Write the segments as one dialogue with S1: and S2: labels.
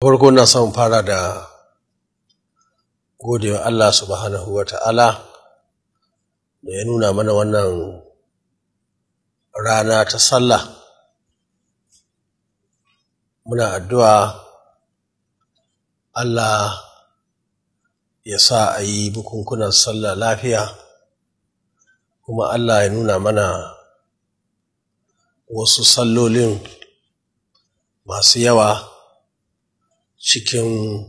S1: Farko na son fara da godewa Allah subhanahu wa ta'ala da ya nuna mana wannan rana ta sallah. Muna addu'a Allah ya sa a yi bukunkunan sallah lafiya, kuma Allah ya nuna mana wasu sallolin masu yawa cikin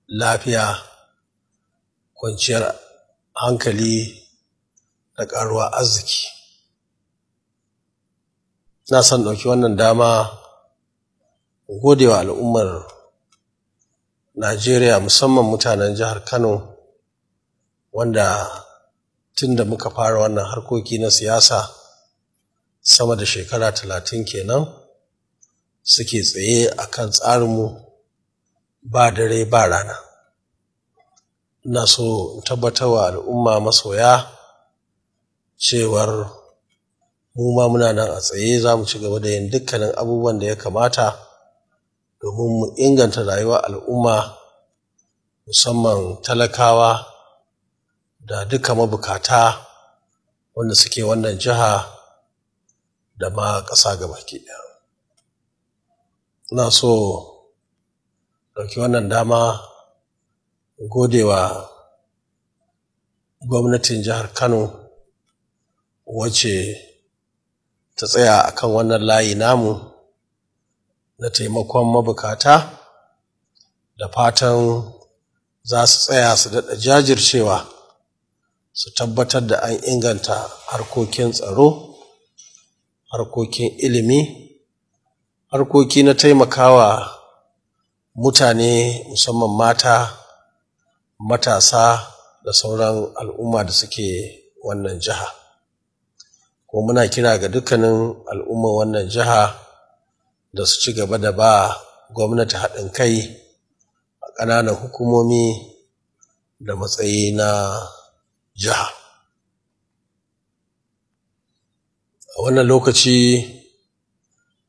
S1: lafiya, kwanciyar hankali da ƙaruwa arziki. Na son ɗauki wannan dama gode wa al'ummar Najeriya, musamman mutanen jihar Kano, wanda tun da muka fara wannan harkoki na siyasa sama da shekara 30 kenan suke tsaye a kan tsarinmu ba dare ba rana. Ina so in tabbatar wa al'umma masoya cewar mu ma muna nan a tsaye, za mu ci gaba da yin dukkanin abubuwan da ya kamata domin mu inganta rayuwar al'umma, musamman talakawa da duka mabukata wanda suke wannan jiha da ma ƙasa gabaki ɗaya. Ina so ɗauki wannan dama gode wa gwamnatin jihar Kano wacce ta tsaya akan wannan layi namu na taimakon mabukata, da fatan za su tsaya su daɗa jajircewa su tabbatar da an inganta harkokin tsaro, harkokin ilimi, harkoki na taimakawa mutane musamman mata, matasa da sauran al'umma da suke wannan jiha. Ko muna kira ga dukkanin al'umman wannan jiha da su ci gaba da ba gwamnati haɗin kai a ƙananan hukumomi da matsayi na jiha. A wannan lokaci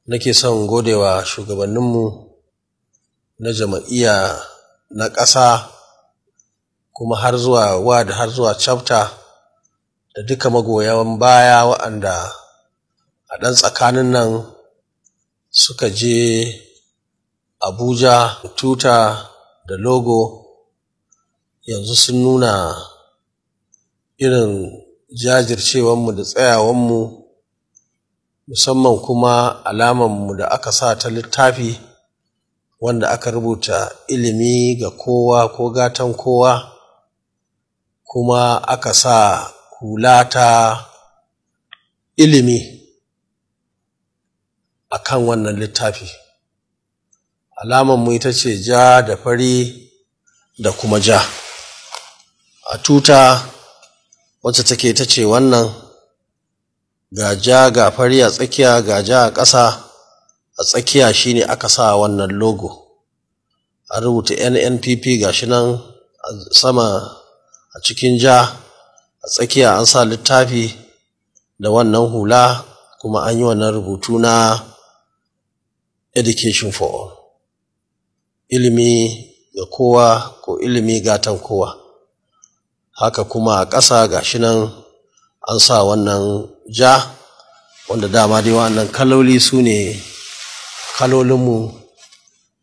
S1: nake son godewa shugabanninmu na jam'iyya na ƙasa, kuma har zuwa ward, har zuwa chapter, da duka magoyan baya waɗanda a ɗan tsakanin nan suka je Abuja tuta da logo. Yanzu sun nuna irin jajircewanmu da tsayawanmu, musamman kuma alamanmu da aka sa ta littafi wanda aka rubuta ilimi ga kowa ko gatan kowa, kuma aka sa hula ta ilimi a kan wannan littafi. Alamanmu ita ce ja da fari da kuma ja. A tuta wacce take ita ce wannan, ga ja ga fari a tsakiya, ga ja a ƙasa, a tsakiya shine aka sa wannan logo. An rubuta NNPP gashi nan a sama a cikin ja, a tsakiya an sa littafi da wannan hula, kuma an yi wannan rubutu na Education for All, ilimi ga kowa ko ilimi gatan kowa. Haka kuma a ƙasa gashi nan an sa wannan ja, wanda dama dai wannan kaloli su ne kalolinmu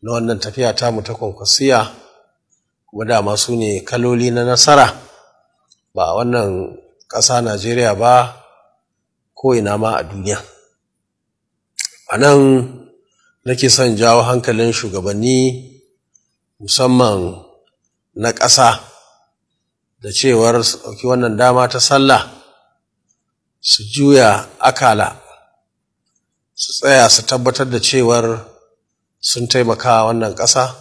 S1: na wannan tafiya tamu ta Kwankwasiyya, kuma dama su ne kaloli na nasara, ba a wannan ƙasa Najeriya ba, ko ina ma a duniya. A nan nake son jawo hankalin shugabanni musamman na ƙasa da cewar su ɗauki wannan dama ta sallah su juya akala, su tsaya su tabbatar da cewar sun taimaka wannan ƙasa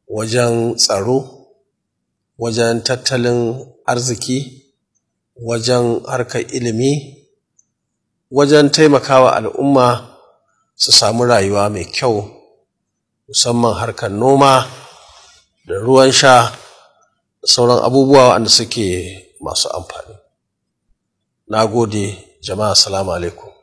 S1: wajen tsaro, wajen tattalin arziki, wajen harkar ilimi, wajen taimakawa al'umma su samu rayuwa mai kyau, musamman harkar noma da ruwan sha da sauran abubuwa waɗanda suke masu amfani. Na gode jama'a, salamu alaikum.